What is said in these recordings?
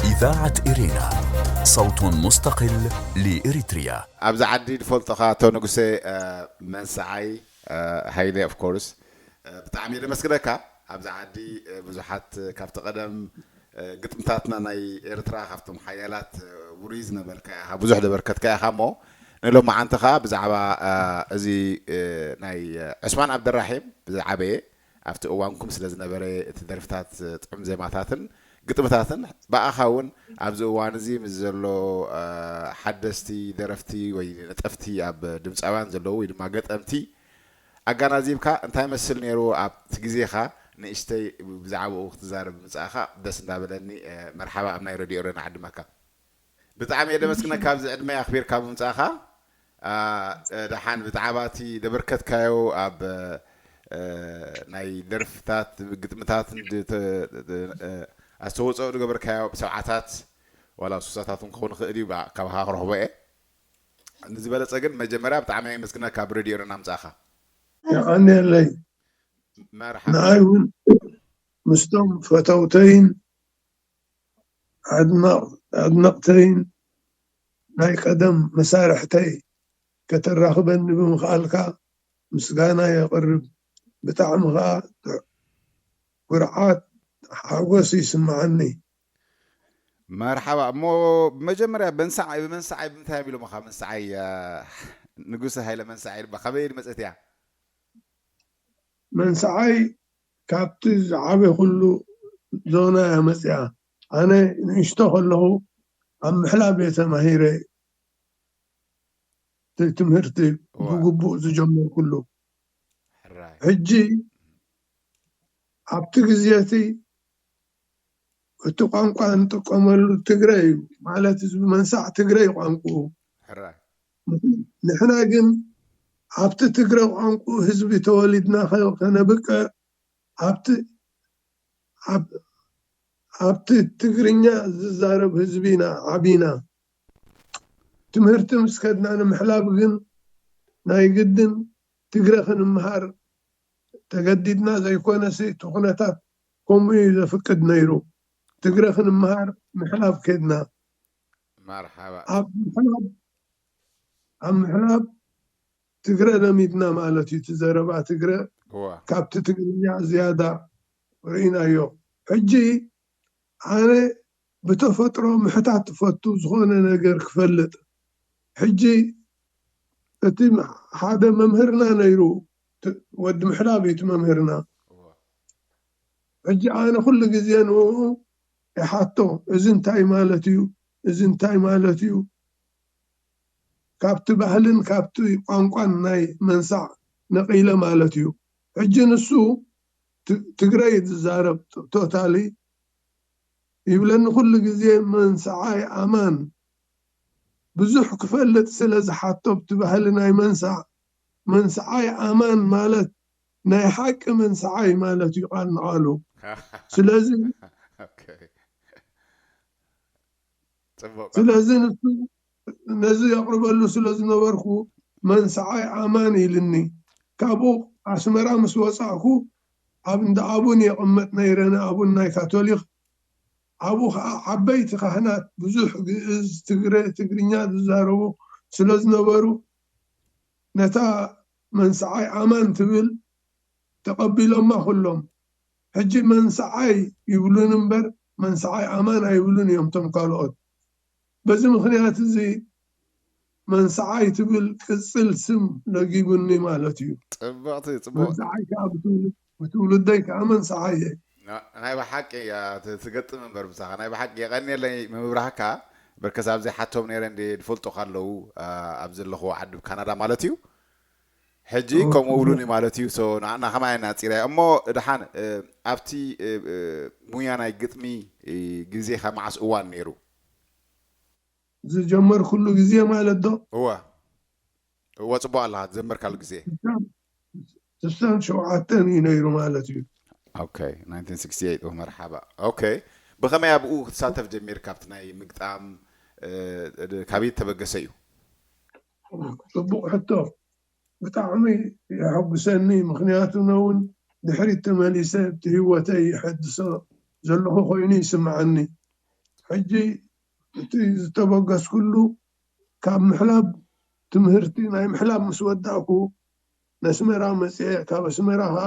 إذاعة إرينا، صوت مستقل لإريتريا. ኣብዚ ዓዲ ዝፈልጦኻ ኣቶ ንጉሴ፣ እ፣ መንሰዓይ፣ እ፣ ሃይለ፣ of course፣ እ፣ ብጣዕሚ እየ ደመስግነካ። ኣብዚ ዓዲ፣ እ፣ ብዙሓት ካብቲ ቀደም፣ እ፣ ግጥምታትና ናይ ኤርትራ ካብቶም ሓያላት፣ እ፣ ውሩይ ዝነበርካ ኢኻ፣ ብዙሕ ዘበርከትካ ኢኻ። እሞ ንሎማዓንቲ ኸኣ ብዛዕባ፣ እ፣ እዚ፣ እ፣ ናይ፣ እ፣ ዑስማን ዓብደራሒም ብዝዓበየ ኣብቲ እዋንኩም ስለ ዝነበረ እቲ ደርፍታት፣ እ፣ ጥዑም ዜማታትን ግጥምታትን ብኣኻ እውን ኣብዚ እዋን እዚ ምስ ዘሎ፣ እ፣ ሓደስቲ ደረፍቲ ወይ ነጠፍቲ ኣብ ድምፃውያን ዘለዉ ወይ ድማ ገጠምቲ ኣጋናዚብካ እንታይ መስል ነይሩ ኣብቲ ግዜኻ ንእሽተይ ብዛዕባኡ ክትዛረብ ምጻእኻ ደስ እንዳበለኒ። እ፣ መርሓባ ኣብ ናይ ረድዮ ረና ዓድመካ። ብጣዕሚ እየ ደመስግነካ ኣብዚ ዕድመ ኣኽቢርካ ብምጻእኻ። እ፣ ደሓን ብዛዕባ እቲ ደበርከትካዮ ኣብ፣ እ፣ ናይ ደርፍታት ግጥምታት እንድ-፣ ተ-፣ እ፣ ኣስተዋፅኦ ዝገበርካዮ ብሰብዓታት ዋላ ሱሳታት እውን ክኸውን ይኽእል እዩ፣ ብኣ-፣ ካባኻ ክረኽቦ እየ። ንዝበለፀ ግን መጀመርያ ብጣዕሚ የመስግነካ ኣብ ረድዮ ረና ምጻእኻ። የቐንየለይ። መርሓባ። ንኣይ እውን ምስቶም ፈተውተይን ኣድነቕ-፣ ኣድነቕተይን ናይ ቀደም መሳርሕተይ ከተራኽበኒ ብምኽኣልካ ምስጋና የቕርብ። ብጣዕሚ ኸኣ ኩርዓት ሓጎስ ይስምዓኒ። መርሓባ። እሞ ብመጀመርያ መንሰዓይ፣ ብመንሰዓይ ብምንታይ እዮም ኢሎምኻ? መንሰዓይ፣ እ፣ ንጉሰ ሃይለ መንሰዓይ ኢልባ ካበይ መጸት እያ? መንሰዓይ ካብቲ ዝዓበኹሉ ዞና እያ መጺኣ። ኣነ ንእሽቶ ከለኹ ኣብ ምሕላብ እየ ተማሂረ። እቲ ትምህርቲ እዋ። ብግቡእ ዝጀመርኩሉ። ሕራይ። ሕጂ ኣብቲ ግዜ እቲ እቲ ቋንቋ እንጥቀመሉ ትግረ እዩ። ማለት ህዝቢ መንሳዕ ትግረ እዩ ቋንቋኡ። ሕራይ። ንሕና ግን ኣብቲ ትግረ ቋንቋ ህዝቢ ተወሊድና ከ-፣ ከነብቅዕ ኣብቲ፣ ኣብ-፣ ኣብቲ ትግርኛ ዝዛረብ ህዝቢ ኢና ዓቢና። ትምህርቲ ምስ ከድና ንምሕላብ ግን ናይ ግድን ትግረ ክንምሃር ተገዲድና ዘይኮነሲ እቲ ኩነታት ከምኡ እዩ ዘፍቅድ ነይሩ። ትግረ ክንምሃር ምሕላብ ከድና። መርሓባ። ኣብ ምሕላብ፣ ኣብ ምሕላብ ትግረ ለሚድና ማለት እዩ። እቲ ዘረባ ትግረ እዋ። ካብቲ ትግርኛ ዝያዳ ርኢናዮ። ሕጂ ኣነ ብተፈጥሮ ምሕታት ትፈቱ፣ ዝኾነ ነገር ክፈልጥ። ሕጂ እቲ ሓደ መምህርና ነይሩ፣ ት-፣ ወዲ ምሕላብ እዩ እቲ መምህርና። እዋ። ሕጂ ኣነ ኩሉ ግዜ ንኡ ይሓቶ፣ እዚ እንታይ ማለት እዩ? እዚ እንታይ ማለት እዩ? ካብቲ ባህልን ካብቲ ቋንቋን ናይ መንሳዕ ነቒለ ማለት እዩ። ሕጂ ንሱ ት-፣ ትግረ እዩ ዝዛረብ ቶታሊ። ይብለኒ ኩሉ ግዜ መንሰዓይ ኣማን ብዙሕ ክፈልጥ ስለ ዝሓቶ ብቲ ባህሊ ናይ መንሳዕ፣ መንሰዓይ ኣማን ማለት ናይ ሓቂ መንሰዓይ ማለት እዩ ቃል ንቓሉ። ስለዚ ኦኬ። ጽቡቕ። ስለዚ ንሱ ነዚ የቕርበሉ ስለ ዝነበርኩ መንሰዓይ ኣማን ኢልኒ። ካብኡ ኣስመራ ምስ ወጻእኩ ኣብ እንዳ ኣቡን የቕመጥ ነይረ፣ ንኣቡን ናይ ካቶሊክ። ኣብኡ ከዓ ዓበይቲ ካህናት ብዙሕ ግእዝ፣ ትግረ፣ ትግርኛ ዝዛረቡ ስለ ዝነበሩ ነታ መንሰዓይ ኣማን ትብል ተቐቢሎማ ኩሎም። ሕጂ መንሰዓይ ይብሉን እምበር መንሰዓይ ኣማን ኣይብሉን እዮም እቶም ካልኦት። በዚ ምኽንያት እዚ መንሰዓይ ትብል ቅጽል ስም ለጊቡኒ ማለት እዩ። ጽብቕቲ፣ ጽቡቕ። መንሰዓይ ከዓ ብትውል-፣ ብትውልደይ ከዓ መንሰዓይ እየ። ና-፣ ናይ ብሓቂ እያ ት-፣ ትገጥም እምበር ምሳኻ። ናይ ብሓቂ የቐንየለይ ምምብራህካ። በርከስ ኣብዚ ሓቶም ነይረ እንዲ ዝፈልጡኻ ኣለዉ፣ ኣ፣ ኣብ ዘለኹዎ ዓዲ ካናዳ ማለት እዩ። ሕጂ ኦኬ። ከምኡ እብሉኒ ማለት እዩ። ሶ ንዓና ከማይ ናጺራ እሞ ድሓን፣ እ፣ ኣብቲ፣ እ፣ እ፣ ሙያ ናይ ግጥሚ፣ እ፣ ግዜኻ መዓስ እዋን ነይሩ? ዝጀመርኩሉ ግዜ ማለት ዶ? እወ። እወ፣ ጽቡቕ ኣለኻ፣ ዝጀመርካሉ ግዜ። ስሳን ሸውዓተን እዩ ነይሩ ማለት እዩ። ኦኬ፣ ናይንቲን ሲክስቲ ኤይት፣ ኦ፣ መርሓባ። ኦኬ፣ ብኸመይ ኣብኡ ክትሳተፍ ጀሚርካ? ኣብቲ ናይ ምግጣም፣ እ፣ እ፣ ካበይ ተበገሰ እዩ? ጽቡቕ ሕቶ። ብጣዕሚ የሐጉሰኒ፣ ምኽንያቱ ነውን ድሕሪት ተመሊሰ እቲ ህይወተይ ይሐድሶ ዘለኹ ኮይኑ ይስምዓኒ። ሕጂ እቲ ዝተበገስኩሉ ካብ ምሕላብ ትምህርቲ ናይ ምሕላብ ምስ ወዳእኩ ነስመራ መፅኤ ካብ ኣስመራ ከዓ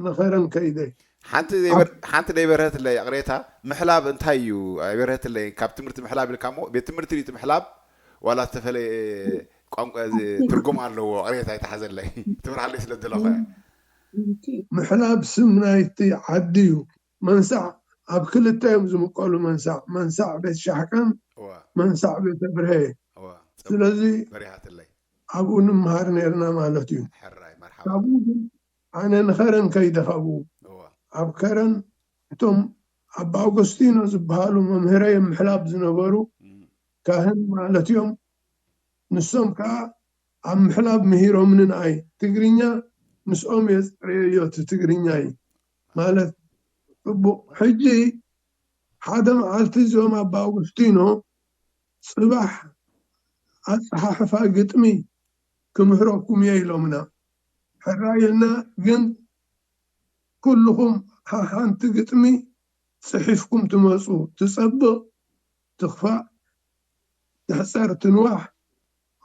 ንኸረን ከይደ። ሓንቲ ዘይበር- ሓንቲ ዘይበርሀትለይ ቅሬታ ምሕላብ እንታይ እዩ? ኣይበርሀትለይ። ካብ ትምህርቲ ምሕላብ ኢልካ እሞ ቤት ትምህርቲ ድዩ እቲ ምሕላብ ዋላ ዝተፈለየ ቋንቋ እዚ ትርጉም ኣለዎ? ቅሬታ ኣይተሓዘለይ ትብርሃለይ ስለ ዘለኹ። ምሕላብ ስም ናይቲ ዓዲ እዩ። መንሳዕ ኣብ ክልተ እዮም ዝምቀሉ። መንሳዕ መንሳዕ ቤት ሻሕቃን እዋ መንሳዕ ቤተ ብርሀ። እዋ ስለዚ በሪሃትለይ። ኣብኡ ንምሃር ነርና ማለት እዩ። ሕራይ መርሓባ። ካብኡ ግን ኣነ ንኸረን ከይደ። ካብኡ እዋ ኣብ ከረን እቶም ኣባ ኣውገስቲኖ ዝበሃሉ መምህረይ ምሕላብ ዝነበሩ እም፣ ካህን ማለት እዮም። ንሶም ከዓ ኣብ ምሕላብ ምሂሮምኒ ንኣይ። ትግርኛ ምስኦም የፅረየዮ እቲ ትግርኛይ ማለት። ፅቡቕ። ሕጂ ሓደ መዓልቲ እዚኦም ኣባ ኣውግስቲኖ ፅባሕ ኣፀሓሕፋ ግጥሚ ክምህረኩም እየ ኢሎምና። ሕራይ ኢልና፣ ግን ኩልኹም ሓሓንቲ ግጥሚ ፅሒፍኩም ትመፁ። ትፀብቕ ትኽፋእ፣ ትሕፀር ትንዋሕ፣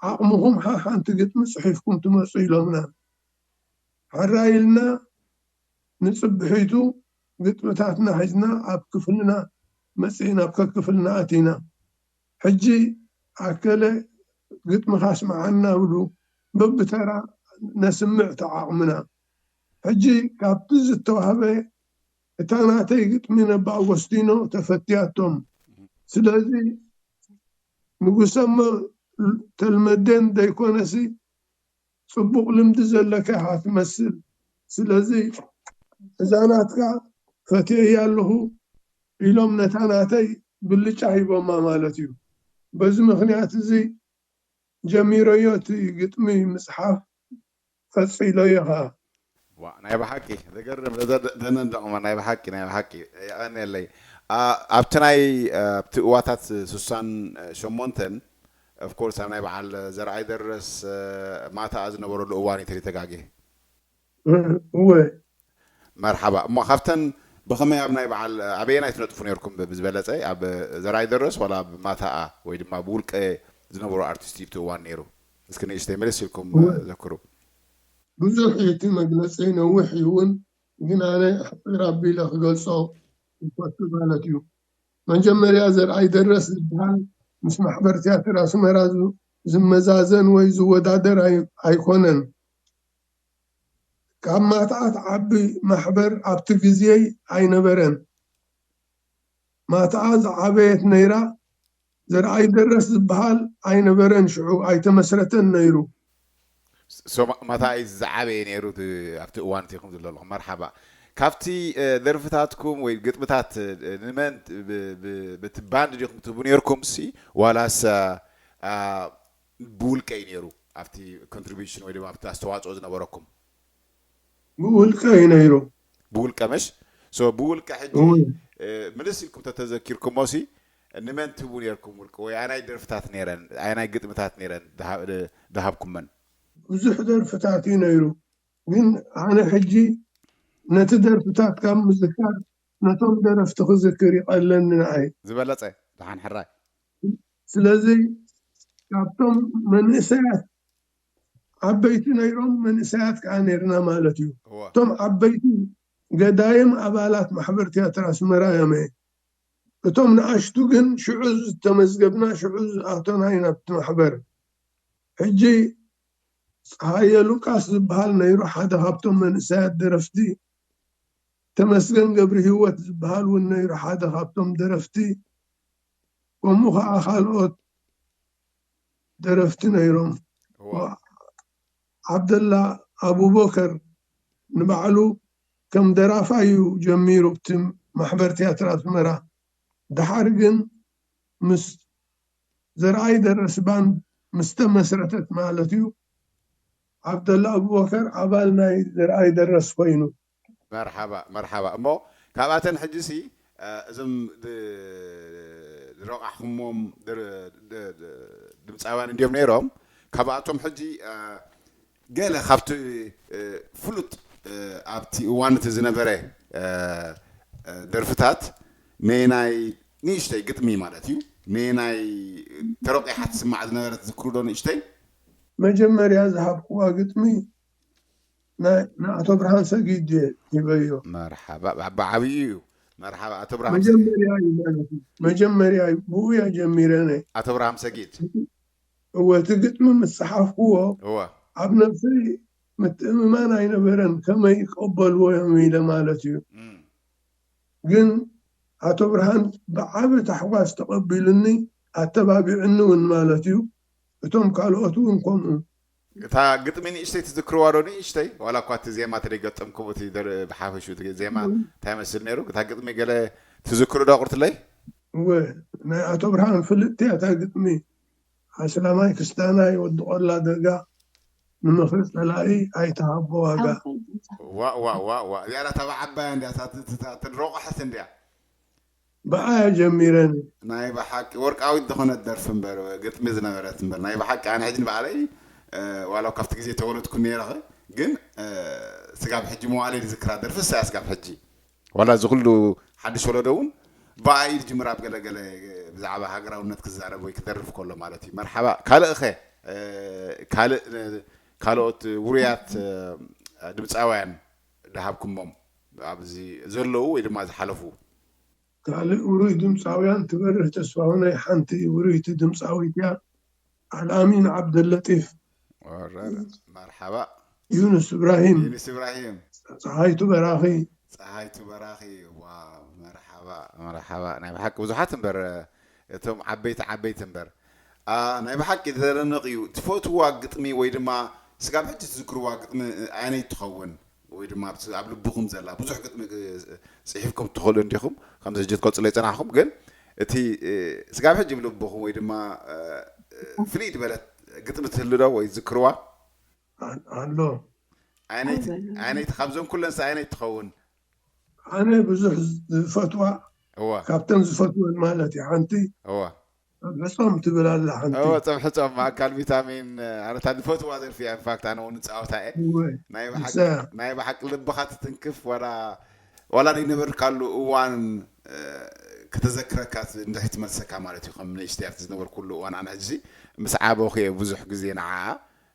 ዓቕምኹም ሓሓንቲ ግጥሚ ፅሒፍኩም ትመፁ ኢሎምና። ሕራይ ኢልና ንፅብሒቱ ግጥምታትና ሒዝና ኣብ ክፍልና መፂእና፣ ኣብ ከክፍልና ኣቲና። ሕጂ ኣከለ ግጥምኻ ኣስምዓና ብሉ በብተራ ነስምዕ ተዓቕምና። ሕጂ ካብቲ ዝተዋህበ እታ ናተይ ግጥሚ ነባ ኣጎስቲኖ ተፈትያቶም። ስለዚ ንጉሰ እሞ ተልመዴን ዘይኮነሲ ፅቡቕ ልምዲ ዘለካ ኢኻ ትመስል። ስለዚ እዛ ናትካ ፈትየያ ኣለኹ ኢሎም ነታ ናተይ ብልጫ ሂቦማ ማለት እዩ። በዚ ምኽንያት እዚ ጀሚረዮ እቲ ግጥሚ ምፅሓፍ ቀፂለዮ ኸዓ። ዋ፣ ናይ ብሓቂ ዘገርም፣ ዘ-፣ ዘ-፣ ዘነንደቕ እሞ ናይ ብሓቂ፣ ናይ ብሓቂ የቐንየለይ። ኣ-፣ ኣብቲ ናይ፣ እ፣ ኣብቲ እዋታት ስሳን ሸሞንተን፣ of course፣ ኣብ ናይ በዓል ዘርኣይ ደረስ፣ እ፣ ማታኣ ዝነበረሉ እዋን እዩ ተሪተጋጌ። እወ። መርሓባ። እሞ ካብተን ብኸመይ ኣብ ናይ በዓል ኣበየናይ ትነጥፉ ነርኩም? ብ-፣ ብዝበለጸ ኣብ ዘርኣይ ደረስ ዋላ ኣብ ማታኣ ወይ ድማ ብውልቀ ዝነበሩ ኣርቲስት እዩ እቲ እዋን ነይሩ? እስኪ ንእሽተይ መለስ ኢልኩም እወ። ዘክሩ። ብዙሕ እዩ እቲ መግለጺ፣ ነዊሕ እዩ እውን፣ ግን ኣነ ኣሕጺር ኣቢለ ክገልጾ ይፈቱ ማለት እዩ። መጀመርያ ዘርኣይ ደረስ ዝበሃል ምስ ማሕበር ትያትር ኣስመራ ዝ-፣ ዝመዛዘን ወይ ዝወዳደር ኣይ-፣ ኣይኮነን። ካብ ማትኣ ትዓቢ ማሕበር ኣብቲ ግዜይ ኣይነበረን። ማትኣ ዝዓበየት ነይራ፣ ዘርኣይ ደረስ ዝበሃል ኣይነበረን፣ ሽዑ ኣይተመስረተን ነይሩ። ሶ-፣ ማ-፣ ማትኣ እዩ ዝዓበየ ነይሩ እቲ፣ ኣብቲ እዋን እቲ ኢኹም ዘለኹም። መርሓባ። ካብቲ፣ እ፣ ደርፍታትኩም ወይ ግጥምታት፣ እ፣ ንመን ብ-፣ ብ-፣ በቲ ባንድ ዲኹም ትህቡ ነይርኩም ሲ ዋላስ፣ እ፣ እ፣ ብውልቀ እዩ ነይሩ ኣብቲ ኮንትሪቢሽን ወይ ድማ ኣብቲ ኣስተዋፅኦ ዝነበረኩም? ብውልቀ እዩ ነይሩ። ብውልቀ መሽ? ሶ ብውልቀ ሕጂ፣ እወ። እ፣ ምልስ ኢልኩም ተተዘኪርኩሞ ሲ ንመን ትህቡ ነይርኩም ውልቀ? ወይ ኣናይ ደርፍታት ነይረን፣ ኣናይ ግጥምታት ነይረን ድሃ-፣ ድ-፣ ድሃብኩመን? ብዙሕ ደርፍታት እዩ ነይሩ። ግን ኣነ ሕጂ ነቲ ደርፍታት ካብ ምዝካር ነቶም ደረፍቲ ክዝክር ይቐለኒ ንኣይ። ዝበለጸ፣ ደሓን ሕራይ። ስለዚ ካብቶም መንእሰያት ዓበይቲ ነይሮም፣ መንእሰያት ከኣ ነይርና ማለት እዩ። እወ። እቶም ዓበይቲ ገዳይም ኣባላት ማሕበር ትያትር ኣስመራ እዮም። እቶም ንኣሽቱ ግን ሽዑ ዝተመዝገብና፣ ሽዑ ዝኣቶና ኢና ኣብቲ ማሕበር። ሕጂ ጸሃየ ሉቃስ ዝበሃል ነይሩ፣ ሓደ ካብቶም መንእሰያት ደረፍቲ። ተመስገን ገብረ ህይወት ዝበሃል እውን ነይሩ፣ ሓደ ካብቶም ደረፍቲ። ከምኡ ኸዓ ካልኦት ደረፍቲ ነይሮም። እዋ። ዓብደላ ኣቡበከር ንባዕሉ ከም ደራፋይ እዩ ጀሚሩ፣ ኣብቲ ማሕበር ትያትር ኣስመራ። ደሓር ግን ምስ ዘርኣይ ደረስ ባንድ ምስ ተመስረተት ማለት እዩ፣ ዓብደላ ኣቡበከር ኣባል ናይ ዘርኣይ ደረስ ኮይኑ። መርሓባ፣ መርሓባ። እሞ ካብኣተን ሕጂ ሲ፣ እ፣ እዞም ድ-፣ ዝረቋሕኩሞም ድር-፣ ድ-፣ ድ-፣ ድምፃውያን እንድዮም ነይሮም። ካብኣቶም ሕጂ፣ እ፣ ገለ ካብቲ፣ እ፣ ፍሉጥ፣ እ፣ ኣብቲ እዋን እቲ ዝነበረ፣ እ፣ እ፣ ደርፍታት ነናይ ንእሽተይ ግጥሚ ማለት እዩ። ንናይ ተሮቂሓ ትስማዕ ዝነበረት ትዝክሩ ዶ ንእሽተይ? መጀመርያ ዝሃብኩዋ ግጥሚ ናይ ንኣቶ ብርሃን ሰጊድ እየ ሂበዮ። መርሓባ፣ ብዓብዩ እዩ። መርሓባ ኣቶ ብርሃን። መጀመርያ እዩ ማለት እዩ። መጀመርያ እዩ፣ ብኡ እያ ጀሚረ። ናይ ኣቶ ብርሃም ሰጊድ። እወ፣ እቲ ግጥሚ ምስ ጸሓፍኩዎ እወ። ኣብ ነብሰይ ምትእምማን ኣይነበረን፣ ከመይ ይቀበልዎ እዮም ኢለ ማለት እዩ። እም። ግን ኣቶ ብርሃን ብዓቢ ታሕጓስ ተቐቢሉኒ፣ ኣተባቢዑኒ እውን ማለት እዩ። እቶም ካልኦት እውን ከምኡ። እታ ግጥሚ ንእሽተይ ትዝክርዋ ዶ? ንእሽተይ ዋላ እኳ እቲ ዜማ ተደይገጠምኩም እቲ ደር- ብሓፈሹ እቲ ዜማ እንታይ መስል ነይሩ? እታ ግጥሚ ገለ ትዝክሩ ዶ ኣቁርትለይ? እወ፣ ናይ ኣቶ ብርሃን ፍልጥቲ እያ እታ ግጥሚ። ኣስላማይ ክስታናይ ወዲ ቆላ ደጋ፣ ንምኽሪ ጸላኢ ኣይትሃቦ ዋጋ። ዋ ዋ ዋ ዋ እዚኣ እታ ብዓባያ እንድያ፣ እታ ት- ት- እታ ትንሮቑሕት እንድያ። ብኣያ ጀሚረን። ናይ ብሓቂ ወርቃዊት ዝኾነት ደርፊ እምበር ግጥሚ ዝነበረት እምበር ናይ ብሓቂ ኣነ ሕጂ ንባዕለይ እ፣ ዋላ ካብቲ ግዜ ተወለድኩ ነይረ ኸ፣ ግን እ፣ ስጋብ ሕጂ መዋእለይ ዝዝክራ ደርፊ እሳ እያ። ስጋብ ሕጂ ዋላ እዚ ኩሉ ሓድሽ ወለዶ እውን ብኣይ ዝጅምር ኣብ ገለገለ ብዛዕባ ሃገራውነት ክዛረብ ወይ ክደርፍ ከሎ ማለት እዩ። መርሓባ። ካልእ ኸ እ፣ ካልእ እ፣ ካልኦት ውሩያት እ፣ ድምፃውያን ድሃብኩሞም ኣብዚ ዘለዉ ወይ ድማ ዝሓለፉ? ካልእ ውሩይ ድምፃውያን ትበርህ ተስፋሁነይ ሓንቲ ውሩይቲ ድምፃዊት እያ። ኣልኣሚን ዓብደለጢፍ፣ ወረደ። መርሓባ። ዩኑስ እብራሂም፣ ዩኒስ እብራሂም። ፀሃይቱ በራኺ። ፀሃይቱ በራኺ። ዋ መርሓባ፣ መርሓባ። ናይ ብሓቂ ብዙሓት እምበር እቶም ዓበይቲ ዓበይቲ እምበር ኣ፣ ናይ ብሓቂ ዘደንቕ እዩ። ትፈትዋ ግጥሚ ወይ ድማ ስጋብ ሕጂ ትዝክርዋ ግጥሚ ኣየነይ ትኸውን? ወይ ድማ ኣብ ኣብ ልብኹም ዘላ ብዙሕ ግጥሚ እ፣ ጽሒፍኩም ትኽእሉ እንዲኹም፣ ከምዚ ሕጂ ትገልጹለይ ጸናሕኩም። ግን እቲ እ፣ ስጋብ ሕጂ ኣብ ልብኹም ወይ ድማ እ፣ እ፣ ፍልይ ዝበለት ግጥሚ ትህሉ ዶ ወይ ትዝክርዋ? ኣሎ። ኣየነይቲ? ኣየነይቲ ካብዞም ኩለን ኣየነይቲ ትኸውን? ኣነ ብዙሕ ዝፈትዋ፣ እወ ካብተን ዝፈትወን ማለት እዩ፣ ሓንቲ እወ ሕጾም ትብል ኣላ ሓንቲ። እወ፣ ጸብሒ ጾም፣ ኣካል ቪታሚን። ኣነ እታ ዝፈትዋ ደርፊ እያ። ኢንፋክት ኣነ እውን እጻወታ እየ። እወ፣ ናይ ብሓቂ ንሳ እያ። ናይ ብሓቂ ልብኻ ትትንክፍ። ዋላ ዋላ ዘይነበርካሉ እዋን እ፣ ከተዘክረካ እንድሕር ትመልሰካ ማለት እዩ። ከም ንእሽተይ ኣብቲ ዝነበርኩሉ እዋን ኣነ ሕጂ ምስ ዓበኹ እየ ብዙሕ ግዜ ንዓኣ።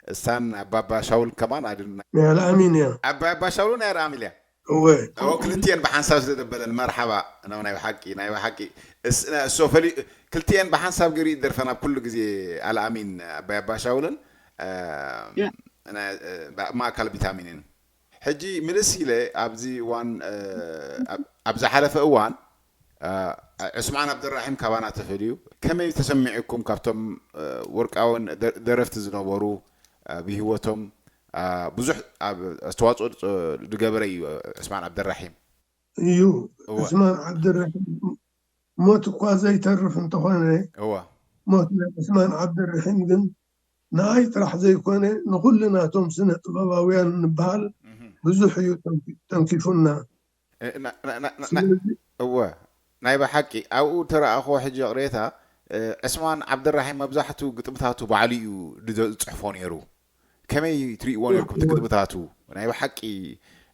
እሳን ኣባባ ሻውል ከማን ኣድና ናይ ኣልኣሚን እያ። ኣባባ ሻውል ናይ ኣርኣሚል እያ። እወ፣ እዎ ክልቲኤን ብሓንሳብ ስለ ዘበለን መርሓባ ነው። ናይ ብሓቂ ናይ ብሓቂ እስ- እሶ ፈሊ ክልቲኤን ብሓንሳብ ገይሩ ይደርፈን ኣብ ኩሉ ግዜ ኣልኣሚን ኣባይ ኣባ ሻውልን እ፣ ያ። ናይ፣ እ፣ ባ- ማእካል ቪታሚንን። ሕጂ ምልስ ኢለ ኣብዚ እዋን እ፣ ኣብ- ኣብ ዝሓለፈ እዋን እ፣ ዑስማን ዓብደራሒም ካባና ተፈልዩ። ከመይ ተሰሚዑኩም? ካብቶም እ፣ ወርቃውን ደ- ደረፍቲ ዝነበሩ እ፣ ብህይወቶም እ፣ ብዙሕ ኣብ ኣስተዋፅኦ ፅ- ዝገበረ እዩ ዑስማን ዓብደራሒም። እዩ። እወ። ዑስማን ዓብደራሒም ሞት እኳ ዘይተርፍ እንተኾነ፣ እወ ሞት ናይ ዑስማን ዓብደራሒም ግን ንኣይ ጥራሕ ዘይኮነ ንኹሉ ናቶም ስነ ጥበባውያን ንበሃል እህ። ብዙሕ እዩ ተንኪ- ተንኪፉና። እ፣ ና- ና- ና- ና- ስለዚ እወ ናይ ብሓቂ ኣብኡ ተረኣኾ ሕጂ ቅሬታ እ፣ ዕስማን ዓብደራሒም መብዛሕቱ ግጥምታቱ ባዕሉ እዩ ድዘ- ዝፅሕፎ ነይሩ። ከመይ ትርእይዎ ነርኩም እቲ ግጥምታቱ? ናይ ብሓቂ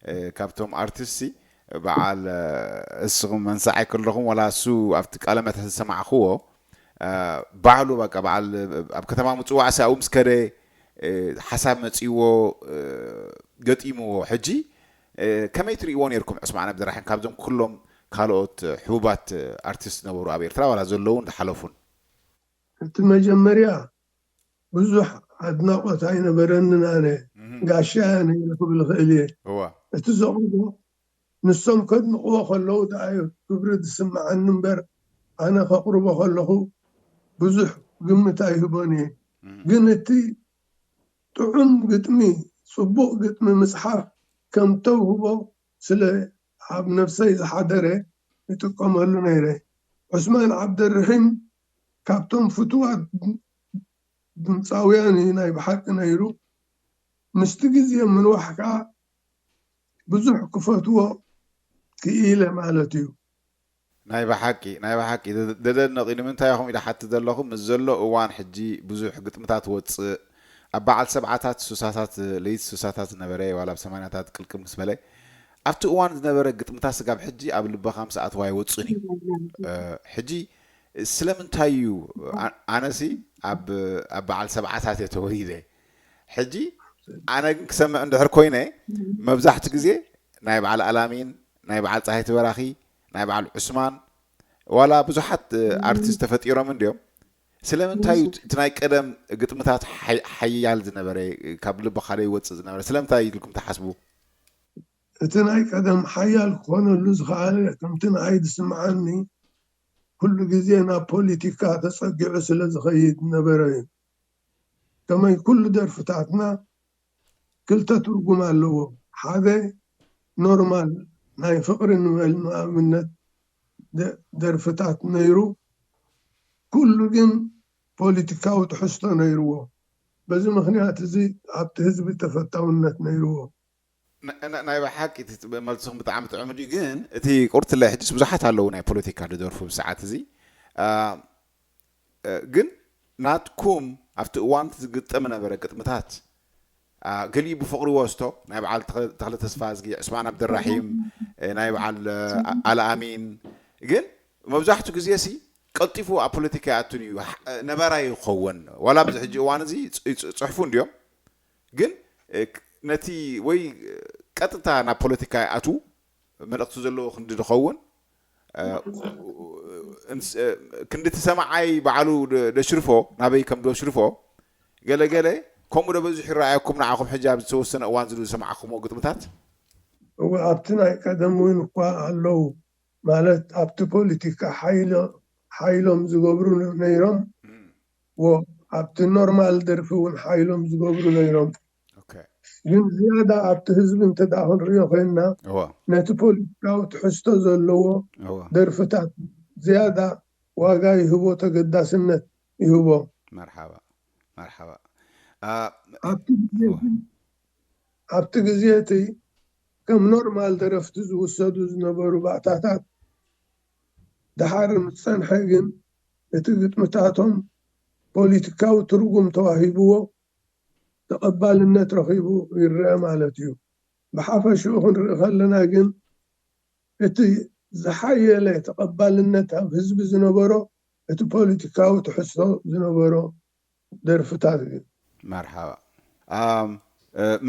እ፣ ካብቶም ኣርቲስት በዓል እ፣ እስኹም መንሳዓይ ከለኹም ዋላ እሱ ኣብቲ ቃለ መሕትት ዝሰማዕክዎ እ፣ ባዕሉ በቃ በዓል እ፣ ኣብ ከተማ ምፅዋዕ ሳኡ ምስ ከደ እ፣ ሓሳብ መፂዎ እ፣ ገጢምዎ። ሕጂ እ፣ ከመይ ትርእይዎ ነርኩም ዕስማን ዓብደራሒም ካብዞም ኩሎም ካልኦት እ፣ ሕቡባት እ፣ ኣርቲስት ነበሩ ኣብ ኤርትራ ዋላ ዘለውን ዝሓለፉን? እቲ መጀመርያ ብዙሕ ኣድናቆት ኣይነበረንን። ኣነ እህ፣ ጋሻ እያ ነይረ ክብል እኽእል እየ። እወ እቲ ዘቕርቦ ንሶም ከድንቕዎ ከለዉ ደኣ እዩ ክብሪ ዝስምዓኒ እምበር ኣነ ከቕርቦ ከለኹ ብዙሕ ግምት ኣይህቦን እየ። እህ፣ ግን እቲ ጥዑም ግጥሚ፣ ጽቡቕ ግጥሚ ምጽሓፍ ከም ተውህቦ ስለ ኣብ ነፍሰይ ዝሓደረ ይጥቀመሉ ነይረ። ዑስማን ዓብደርሒም ካብቶም ፍቱዋት ድምፃውያን እዩ ናይ ብሓቂ ነይሩ። ምስቲ ግዜ ምንዋሕ ከዓ ብዙሕ ክፈትዎ ክኢለ ማለት እዩ። ናይ ብሓቂ ናይ ብሓቂ ደ- ደደነቕ እዩ። ንምንታይ ኢኹም ኢለ ሓቲ ዘለኹ ምስ ዘሎ እዋን ሕጂ ብዙሕ ግጥምታት ወፅእ ኣብ በዓል ሰብዓታት ሱሳታት ለይቲ ሱሳታት ዝነበረ ዋላ ኣብ ሰማንያታት ቅልቅል ምስ በለ ኣብቲ እዋን ዝነበረ ግጥምታት ስጋብ ሕጂ ኣብ ልበኻ ምስ ኣትዋ ይወፅን እዩ። ሕጂ ስለምንታይ እዩ? ኣነሲ ኣብ በዓል ሰብዓታት እየ ተወሊደ። ሕጂ ኣነ ግን ክሰምዕ እንድሕር ኮይነ፣ መብዛሕቱ ግዜ ናይ በዓል ኣላሚን፣ ናይ በዓል ፀሃይቲ በራኺ፣ ናይ በዓል ዑስማን፣ ዋላ ብዙሓት ኣርቲስት ተፈጢሮም እንድዮም። ስለምንታይ እዩ እቲ ናይ ቀደም ግጥምታት ሓያል ዝነበረ፣ ካብ ልብኻ ዘይወፅእ ዝነበረ? ስለምንታይ ኢልኩም ትሓስቡ? እቲ ናይ ቀደም ሓያል ክኾነሉ ዝኸኣለ፣ ከምቲ ንኣይ ዝስምዓኒ፣ ኩሉ ግዜ ናብ ፖለቲካ ተፀጊዑ ስለ ዝኸይድ ነበረ እዩ። ከመይ ኩሉ ደርፍታትና ክልተ ትርጉም ኣለዎ። ሓደ ኖርማል ናይ ፍቕሪ ንበል ንኣብነት ደርፍታት ነይሩ፣ ኩሉ ግን ፖለቲካዊ ትሕዝቶ ነይርዎ። በዚ ምኽንያት እዚ ኣብቲ ህዝቢ ተፈታውነት ነይርዎ። ናይ ብሓቂ እቲ መልስኹም ብጣዕሚ ጥዑም እዩ። ግን እቲ ቁርትለ ሕጅስ ብዙሓት ኣለዉ ናይ ፖለቲካ ዝደርፉ ብሰዓት እዚ። ግን ናትኩም ኣብቲ እዋን ዝግጠም ነበረ ግጥምታት፣ ገሊኡ ብፍቕሪ ወስቶ፣ ናይ በዓል ተኽለ ተስፋዝጊ፣ ዕስማን ኣብደራሒም፣ ናይ በዓል ኣልኣሚን። ግን መብዛሕቱ ግዜ ሲ ቀልጢፉ ኣብ ፖለቲካ ይኣቱን እዩ፣ ነባራይ ይኸውን። ዋላ ኣብዚ ሕጂ እዋን እዚ ጽሑፉ እንድዮም፣ ግን ነቲ ወይ ቀጥታ ናብ ፖለቲካ ይኣትዉ፣ መልእኽቲ ዘለዎ ክንዲ ዝኸውን፣ ክንዲ እቲ ሰማዓይ ባዕሉ ደሽርፎ፣ ናበይ ከም ደሽርፎ፣ ገለገለ ከምኡ ዶ በዚሑ ይረኣየኩም ንዓኹም ሕጂ ኣብ ዝተወሰነ እዋን ዝሰማዕኩምዎ ግጥምታት? እወ፣ ኣብቲ ናይ ቀደም እውን እኳ ኣለዉ፣ ማለት ኣብቲ ፖለቲካ ሓይሎም ዝገብሩ ነይሮም፣ ኣብቲ ኖርማል ደርፊ እውን ሓይሎም ዝገብሩ ነይሮም። ግን ዝያዳ ኣብቲ ህዝቢ እንተ ደኣ ክንሪኦ ኮይንና፣ ነቲ ፖለቲካዊ ትሕዝቶ ዘለዎ ደርፍታት ዝያዳ ዋጋ ይህቦ፣ ተገዳስነት ይህቦ። መርሓባ፣ መርሓባ። ኣብቲ ግዜ እቲ ከም ኖርማል ደረፍቲ ዝውሰዱ ዝነበሩ ባእታታት፣ ደሓር ምስ ጸንሐ ግን፣ እቲ ግጥምታቶም ፖለቲካዊ ትርጉም ተዋሂብዎ፣ ተቐባልነት ረኺቡ ይረአ ማለት እዩ። ብሓፈሽኡ ክንርኢ ከለና ግን፣ እቲ ዝሓየለ ተቐባልነት ኣብ ህዝቢ ዝነበሮ፣ እቲ ፖለቲካዊ ትሕዝቶ ዝነበሮ ደርፍታት እዩ። መርሓባ።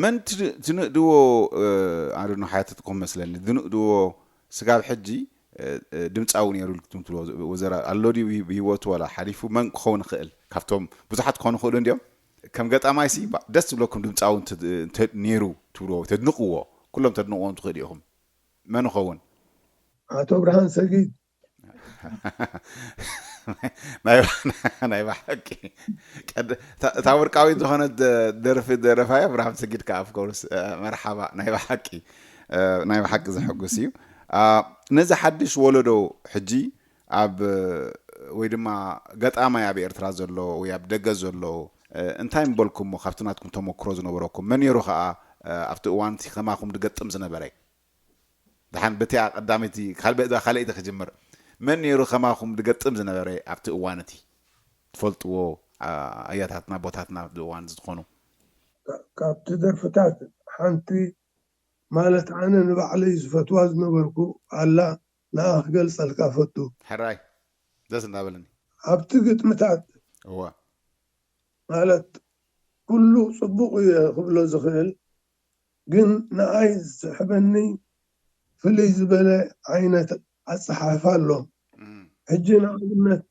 መን ትንእድዎ? ኣዶ ሓተትኩም መስለኒ፣ ዝንእድዎ ስጋብ ሕጂ ድምፃዊ ነይሩ ኢልኩም ትብልዎ ወዘራ ኣሎ ድዩ ብሂወቱ፣ ዋላ ሓሊፉ? መን ክኸውን ይኽእል? ካብቶም ብዙሓት ክኾኑ ይኽእሉ እንድዮም። ከም ገጣማይሲ ደስ ዝብለኩም ድምፃዊ ነይሩ ትብልዎ፣ ተድንቕዎ፣ ኩሎም ተድንቕዎም ትኽእሉ ኢኹም። መን ይኸውን? ኣቶ ብርሃን ሰጊድ። ናይ ብሓቂ እታ ወርቃዊት ዝኾነት ደርፊ ደረፋያ ብርሃን ሰጊድ ከዓ፣ ኦፍኮርስ። መርሓባ። ናይ ብሓቂ፣ ናይ ብሓቂ ዘሐጉስ እዩ። ነዚ ሓድሽ ወለዶ ሕጂ ኣብ፣ ወይ ድማ ገጣማይ ኣብ ኤርትራ ዘሎ ወይ ኣብ ደገ ዘሎ፣ እንታይ ምበልኩሞ ካብቲ ናትኩም ተመክሮ ዝነበረኩም? መን ነይሩ ከዓ ኣብቲ እዋን እቲ ከማኹም ዝገጥም ዝነበረ? ደሓን በቲኣ ቀዳመይቲ፣ ካልበ-፣ እዛ ካልኣይቲ ክጅምር። መን ነይሩ ከማኹም ዝገጥም ዝነበረ ኣብቲ እዋን እቲ? ትፈልጥዎ፣ ኣ-፣ ኣያታትና፣ ኣቦታትና ኣብቲ እዋን እዚ ዝኾኑ? ካ-፣ ካብቲ ደርፍታት ሓንቲ፣ ማለት፣ ኣነ ንባዕለይ ዝፈትዋ ዝነበርኩ ኣላ፣ ንኣ ክገልጸልካ ፈቱ። ሕራይ፣ ደስ እንዳበለኒ። ኣብቲ ግጥምታት፣ እዋ። ማለት፣ ኩሉ ጽቡቕ እየ ክብሎ ዝኽእል፣ ግን ንኣይ ዝስሕበኒ ፍልይ ዝበለ ዓይነት ኣጸሓሕፋ ኣሎ። እም። ሕጂ ንኣብነት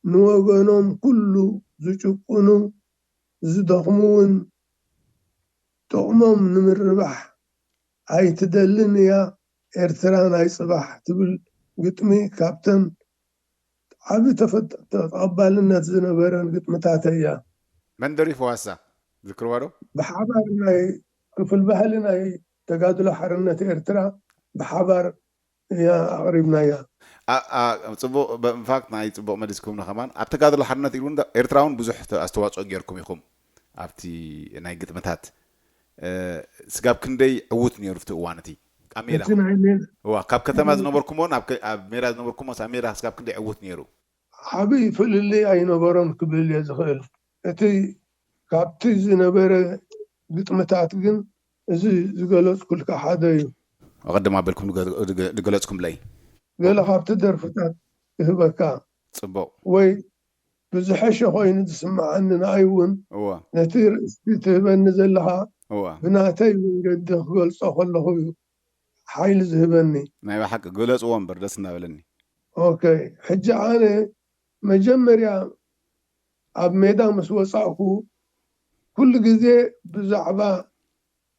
ንወገኖም ኩሉ ዝጭቁኑ፣ ዝደኽሙ እውን ጥቕሞም ንምርባሕ ኣይትደልን እያ ኤርትራ ናይ ጽባሕ ትብል ግጥሚ ካብተን ዓቢ ተፈ-፣ ተቐባልነት ዝነበረን ግጥምታተይ እያ። መን ደሪፍዋ እሳ? ዝክርዋ ዶ? ብሓባር ናይ ክፍል ባህሊ ናይ ተጋድሎ ሓርነት ኤርትራ ብሓባር እያ ኣቕሪብናያ። ኣ-፣ ኣ-፣ ጽቡቕ፣ ብ-፣ ኢንፋክት ናይ ጽቡቕ መሊስኩምና ከማን። ኣብ ተጋድሎ ሓርነት ኢሉ እውን ዳ-፣ ኤርትራ እውን ብዙሕ ተ-፣ ኣስተዋጽኦ ጌርኩም ኢኹም ኣብቲ ናይ ግጥምታት። እ፣ ስጋብ ክንደይ ዕዉት ነይሩ ኣብቲ እዋን እቲ? ኣብ ሜዳ። እቲ ናይ ሜዳ። እዋ፣ ካብ ከተማ ዝነበርኩሞ ናብ ከ-፣ ኣብ ሜዳ ዝነበርኩሞ፣ ኣብ ሜዳ ስጋብ ክንደይ ዕዉት ነይሩ? ዓቢ ፍልልይ ኣይነበሮን ክብል እየ ዝኽእል። እቲ ካብቲ ዝነበረ ግጥምታት ግን እዚ ዝገለጽኩልካ ሓደ እዩ። ኣቐድም ኣበልኩም ድገ- ድገ- ድገለጽኩምለይ። ገለ ካብቲ ደርፍታት ይህበካ ጽቡቕ። ወይ ብዝሐሸ ኮይኑ ዝስምዓኒ ንኣይ እውን እወ ነቲ ርእስቲ ትህበኒ ዘለኻ እወ ብናተይ መንገዲ ክገልጾ ከለኹ እዩ ሓይሊ ዝህበኒ። ናይ ብሓቂ ግለጽዎ እምበር ደስ እናበለኒ። ኦኬ፣ ሕጂ ኣነ መጀመርያ ኣብ ሜዳ ምስ ወጻእኩ ኩሉ ግዜ ብዛዕባ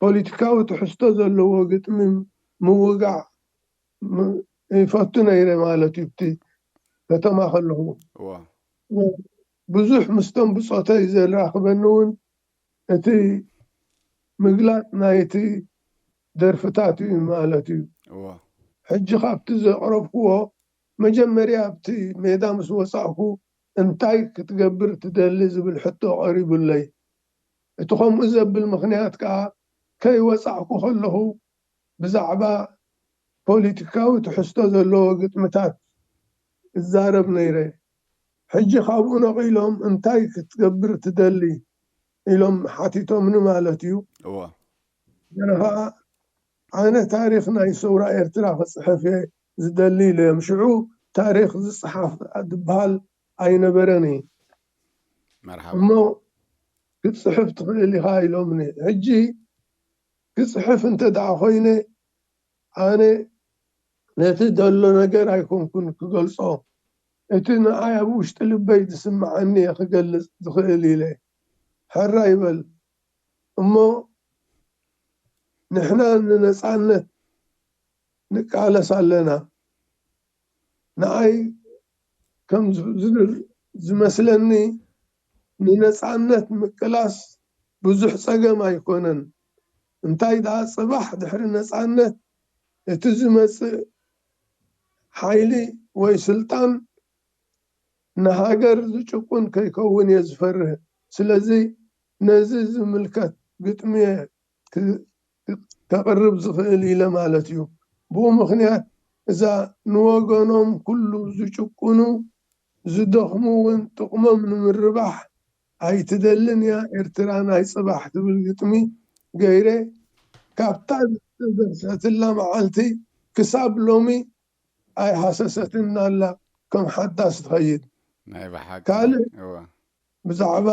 ፖለቲካዊ ትሕዝቶ ዘለዎ ግጥሚ ምውጋዕ ም- ይፈቱ ነይረ ማለት እዩ። እቲ ከተማ ከለኹ እወ ብዙሕ ምስቶም ብጾተይ ዘራኽበኒ እውን እቲ ምግላጽ ናይቲ ደርፍታት እዩ ማለት እዩ። እወ ሕጂ ካብቲ ዘቕረብክዎ መጀመርያ ኣብቲ ሜዳ ምስ ወጻእኩ እንታይ ክትገብር ትደሊ ዝብል ሕቶ ቀሪቡለይ። እቲ ከምኡ ዘብል ምኽንያት ከኣ ከይወጻእኩ ከለኹ ብዛዕባ ፖለቲካዊ ትሕዝቶ ዘለዎ ግጥምታት እዛረብ ነይረ። ሕጂ ካብኡ ነቒሎም እንታይ ክትገብር ትደሊ ኢሎም ሓቲቶምኒ ማለት እዩ። እወ ገለ ከዓ ኣነ ታሪክ ናይ ሰውራ ኤርትራ ክፅሕፍ እየ ዝደሊ ኢለዮም። ሽዑ ታሪክ ዝፅሓፍ ዝበሃል ኣይነበረን እዩ። መርሓባ እሞ ክትፅሕፍ ትኽእል ኢኻ ኢሎምኒ። ሕጂ ክፅሕፍ እንተ ደኣ ኮይነ ኣነ ነቲ ዘሎ ነገር ኣይኮንኩን ክገልጾ፣ እቲ ንኣይ ኣብ ውሽጢ ልበይ ዝስምዓኒ እየ ክገልጽ ዝኽእል ኢለ። ሕራ ይበል እሞ ንሕና ንነጻነት ንቃለስ ኣለና። ንኣይ ከም ዝ- ዝብል ዝመስለኒ ንነጻነት ምቅላስ ብዙሕ ጸገም ኣይኮነን። እንታይ ደኣ ጽባሕ ድሕሪ ነጻነት እቲ ዝመጽእ ሓይሊ ወይ ስልጣን ንሃገር ዝጭቁን ከይከውን እየ ዝፈርህ። ስለዚ ነዚ ዝምልከት ግጥሚ እየ ክ- ከቕርብ ዝኽእል ኢለ ማለት እዩ። ብኡ ምኽንያት እዛ ንወገኖም ኩሉ ዝጭቁኑ ዝደኽሙ እውን ጥቕሞም ንምርባሕ ኣይትደልን እያ ኤርትራ ናይ ጽባሕ ትብል ግጥሚ ገይረ ካብታ ዝተደርሰትላ መዓልቲ ክሳብ ሎሚ ኣይሃሰሰትን ኣላ ከም ሓዳስ ትኸይድ። ናይ ብሓቂ ካልእ እወ ብዛዕባ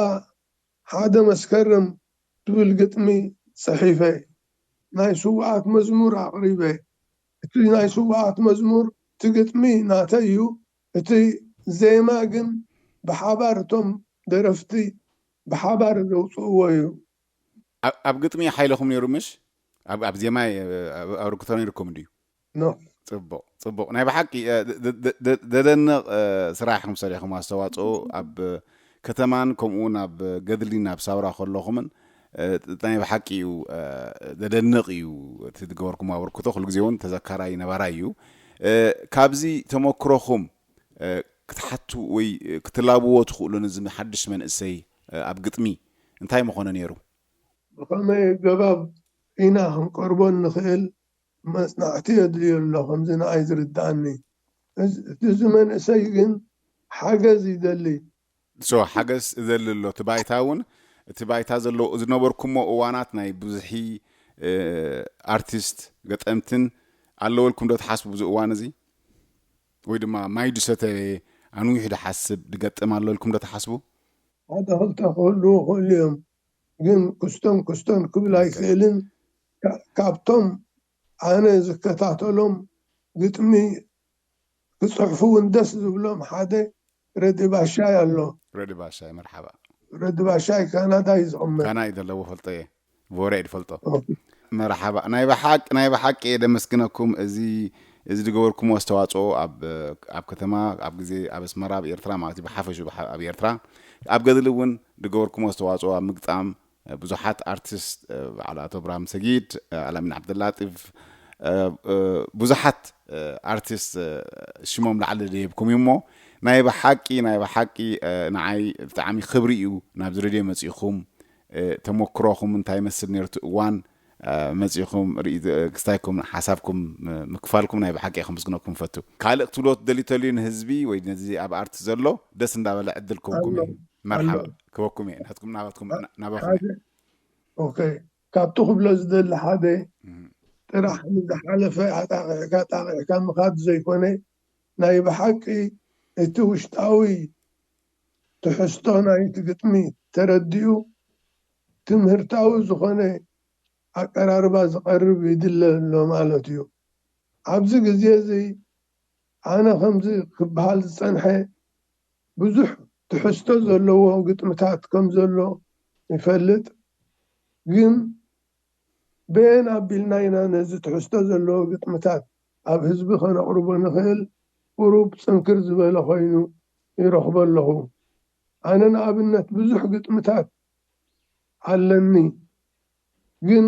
ሓደ መስከረም ትብል ግጥሚ ጽሒፈ ናይ ስውኣት መዝሙር ኣቕሪበ። እቲ ናይ ስውኣት መዝሙር እቲ ግጥሚ ናተይ እዩ። እቲ ዜማ ግን ብሓባር እቶም ደረፍቲ ብሓባር ዘውፅእዎ እዩ። ኣብ ኣብ ግጥሚ ሓይለኹም ነይሩ ምሽ ኣብ ኣብ ዜማ የ- ኣብ- ኣበርክቶ ነይርኩም ድዩ? ኖ ጽቡቕ ጽቡቕ ናይ ብሓቂ እ፣ ደ- ደ- ደ- ደደንቕ እ፣ ስራሕ ኢኹም ሰሪሕኩም ኣስተዋፅኦ ኣብ ከተማን ከምኡ እውን ኣብ ገድሊን ኣብ ሳውራ ከለኹምን እ፣ ናይ ብሓቂ እዩ እ፣ ደደንቕ እዩ እቲ ዝገበርኩም ኣበርክቶ ኩሉ ግዜ እውን ተዘካራይ ነባራይ እዩ እ፣ ካብዚ ተመክሮኹም እ፣ ክትሓቱ ወይ ክትላብዎ ትኽእሉ ነዚ ሓድሽ መንእሰይ እ፣ ኣብ ግጥሚ እንታይ ምኾነ ነይሩ? ብኸመይ ኣገባብ ኢና ክንቀርቦ እንኽእል መጽናዕቲ የድልዮ ኣሎ ከምዚ ንኣይ ዝርድኣኒ። እዚ- እቲ እዚ መንእሰይ ግን ሓገዝ ይደሊ። ሶ ሓገዝ እደሊ ኣሎ እቲ ባይታ እውን እቲ ባይታ ዘሎ ዝነበርኩሞ እዋናት ናይ ብዙሒ እ፣ ኣርቲስት ገጠምትን ኣለወልኩም ዶ ትሓስቡ ብዙ እዋን እዚ ወይ ድማ ማይ ዝሰተየ ኣንዊሑ ዝሓስብ ዝገጥም ኣለልኩም ዶ ትሓስቡ? ሓደ ክልተ ክህልዉ ይኽእሉ እዮም፣ ግን ክስቶን ክስቶን ክብል ኣይክእልን። ካ- ካብቶም ኣነ ዝከታተሎም ግጥሚ ክፅሕፉ እውን ደስ ዝብሎም ሓደ ረዲ ባሻይ ኣሎ። ረዲ ባሻይ መርሓባ ረዲ ባሻይ ካናዳ እዩ ዝቕመጥ። ካና እዩ ዘለዎ ፈልጦ እየ ብወረ እየ ዝፈልጦ ኦኬ። መርሓባ ናይ ብሓቂ ናይ ብሓቂ እየ ደመስግነኩም እዚ እዚ ዝገበርኩም ኣስተዋፅኦ ኣብ ኣብ ከተማ ኣብ ግዜ ኣብ ኣስመራ ኣብ ኤርትራ ማለት እዩ ብሓፈሹ ብሓ- ኣብ ኤርትራ ኣብ ገድሊ እውን ዝገበርኩም ኣስተዋፅኦ ኣብ ምግጣም ብዙሓት ኣርቲስት በዓል ኣቶ ብርሃም ሰጊድ ኣላሚን ዓብደላጢፍ ብዙሓት ኣርቲስት ሽሞም ላዕሊ ደየብኩም እዩ እሞ ናይ ብሓቂ ናይ ብሓቂ ንዓይ ብጣዕሚ ክብሪ እዩ ናብዚ ሬድዮ መፂእኹም ተመክሮኹም እንታይ ይመስል ነርቱ እዋን መፂእኹም ክስታይኩም ሓሳብኩም ምክፋልኩም ናይ ብሓቂ ከመስግነኩም ፈቱ ካልእ ክትብሎ ትደልዩ ተልዩ ንህዝቢ ወይ ነዚ ኣብ ኣርቲ ዘሎ ደስ እንዳበለ ዕድል ክህበኩም እየ መርሓባ ክህበኩም እየ ናትኩም ናባትኩም ናባኹም እየ ኦኬ ካብቲ ክብሎ ዝደሊ ሓደ ጥራሕ ንዝሓለፈ ኣጣቂዕካ ጣቂዕካ ምኻድ ዘይኮነ፣ ናይ ብሓቂ እቲ ውሽጣዊ ትሕዝቶ ናይቲ ግጥሚ ተረዲኡ ትምህርታዊ ዝኾነ ኣቀራርባ ዝቐርብ ይድለ ኣሎ ማለት እዩ። ኣብዚ ግዜ እዚ ኣነ ከምዚ ክበሃል ዝጸንሐ ብዙሕ ትሕዝቶ ዘለዎ ግጥምታት ከም ዘሎ ይፈልጥ፣ ግን በየን ኣቢልና ኢና ነዚ ትሕዝቶ ዘለዎ ግጥምታት ኣብ ህዝቢ ከነቕርቦ ንኽእል? ቁሩብ ጽንክር ዝበለ ኮይኑ ይረኽቦ ኣለኹ። ኣነ ንኣብነት ብዙሕ ግጥምታት ኣለኒ፣ ግን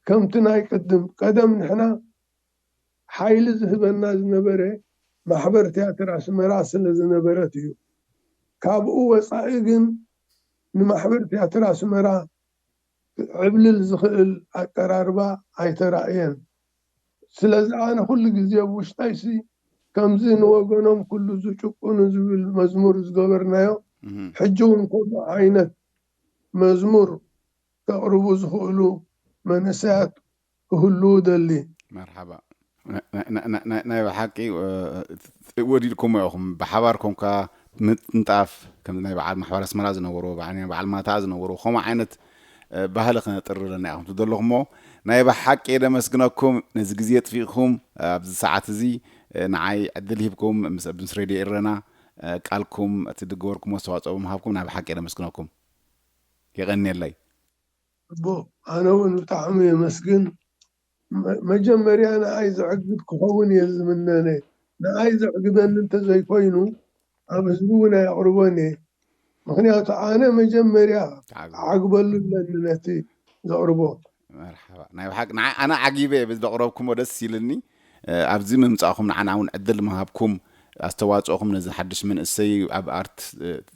ከምቲ ናይ ቅድም ቀደም ንሕና ሓይሊ ዝህበና ዝነበረ ማሕበር ትያትር ኣስመራ ስለ ዝነበረት እዩ። ካብኡ ወጻኢ ግን ንማሕበር ትያትር ኣስመራ ዕብልል ዝኽእል ኣቀራርባ ኣይተራእየን። ስለዚ ኣነ ኩሉ ግዜ ኣብ ውሽጠይሲ ከምዚ ንወገኖም ኩሉ ዝጭቁኑ ዝብል መዝሙር ዝገበርናዮ፣ ሕጂ እውን ከምኡ ዓይነት መዝሙር ከቕርቡ ዝኽእሉ መንእሰያት ክህልዉ ደሊ። መርሓባ። ናይ ብሓቂ ወዲድኩሞ ኢኹም፣ ብሓባር ኮንካ ምጥንጣፍ፣ ከም ናይ በዓል ማሕበር ኣስመራ ዝነበሩ፣ በዓል ማታ ዝነበሩ ከምኡ ዓይነት ባህሊ ክነጥሪ ኣለና ኢኹም ትደለኹሞ። ናይ ብሓቂ የደመስግነኩም ነዚ ግዜ ጥፊእኩም ኣብዚ ሰዓት እዚ ንዓይ ዕድል ሂብኩም ምስ ሬድዮ ኤረና ቃልኩም እቲ ድገበርኩም ኣስተዋፅኦ ብምሃብኩም ናይ ብሓቂ የደመስግነኩም። የቐንየለይ። እቦ ኣነ እውን ብጣዕሚ የመስግን። መጀመርያ ንኣይ ዘዕግብ ክኸውን እየ ዝምነነ። ንኣይ ዘዕግበኒ እንተዘይኮይኑ ኣብ ህዝቢ እውን ኣየቕርቦን እየ። ምክንያቱ ኣነ መጀመርያ ዓግበሉ ኣለኒ ነቲ ዘቕርቦ። መርሓባ ናይ ብሓቂ ንዓ- ኣነ ዓጊበ እየ በዚ ዘቕረብኩሞ ደስ ኢልኒ። ኣብዚ ምምፃእኹም ንዓና እውን ዕድል ምሃብኩም ኣስተዋፅኦኹም ነዚ ሓድሽ መንእሰይ ኣብ ኣርት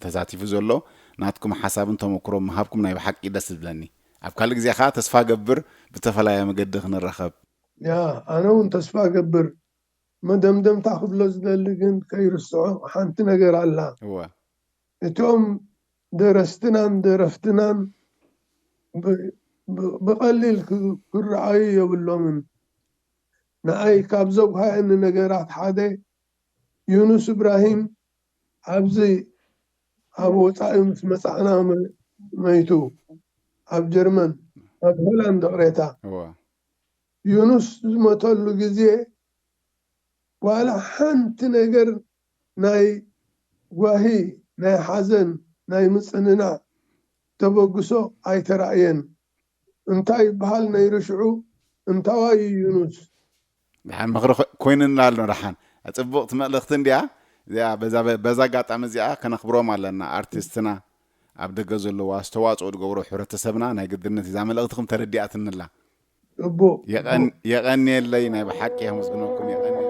ተሳቲፉ ዘሎ ናትኩም ሓሳብን ተመክሮ ምሃብኩም ናይ ብሓቂ ደስ ዝብለኒ። ኣብ ካልእ ግዜ ከዓ ተስፋ ገብር ብተፈላለየ መገዲ ክንራኸብ። ያ ኣነ እውን ተስፋ ገብር። መደምደምታ ክብሎ ዝደሊ ግን ከይርስዖ ሓንቲ ነገር ኣላ። እወ እቶም ደረስትናን ደረፍትናን ብ- ብ- ብቐሊል ክ- ክረኣዩ የብሎምን። ንኣይ ካብ ዘጉሃየኒ ነገራት ሓደ ዩኑስ እብራሂም ኣብዚ ኣብ ወፃኢ ምስ መፃዕና መ- መይቱ ኣብ ጀርመን ኣብ ሆላንድ ቅሬታ እወ ዩኑስ ዝሞተሉ ግዜ ዋላ ሓንቲ ነገር ናይ ጓሂ ናይ ሓዘን ናይ ምፅንናዕ ተበግሶ ኣይተራእየን። እንታይ ይበሃል ነይሩ ሽዑ እንታዋይ እዩ ዩኑስ? ደሓን ምኽሪ ኮይኑና ኣሎ። ደሓን ፅቡቕቲ መልእኽቲ እንዲያ እዚኣ። በዛ ኣጋጣሚ እዚኣ ከነኽብሮም ኣለና ኣርቲስትና ኣብ ደገ ዘለዉ ኣስተዋፅኦ ዝገብሩ ሕብረተሰብና ናይ ግድነት እዛ መልእኽትኹም ተረዲኣትንላ። ጽቡቕ። የቐንየለይ ናይ ብሓቂ የመስግነኩም። የቐንየለይ።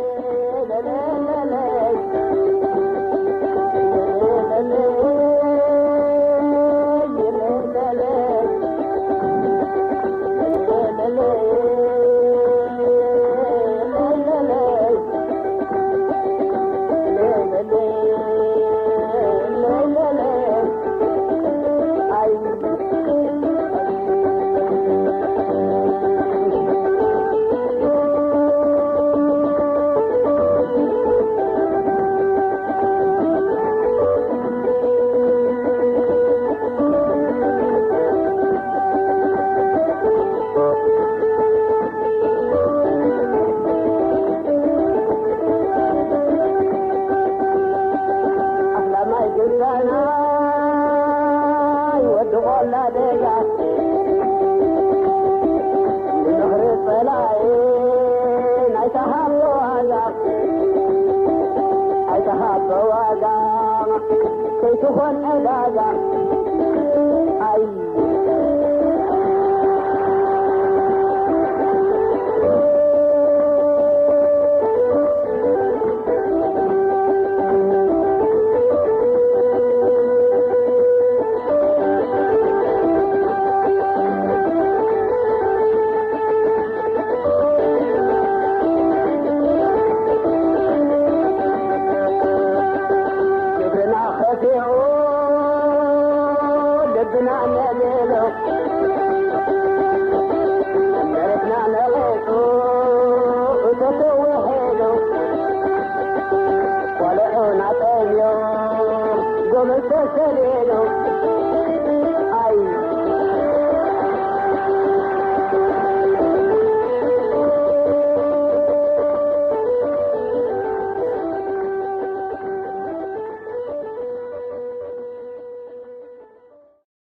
ተሰሊሉ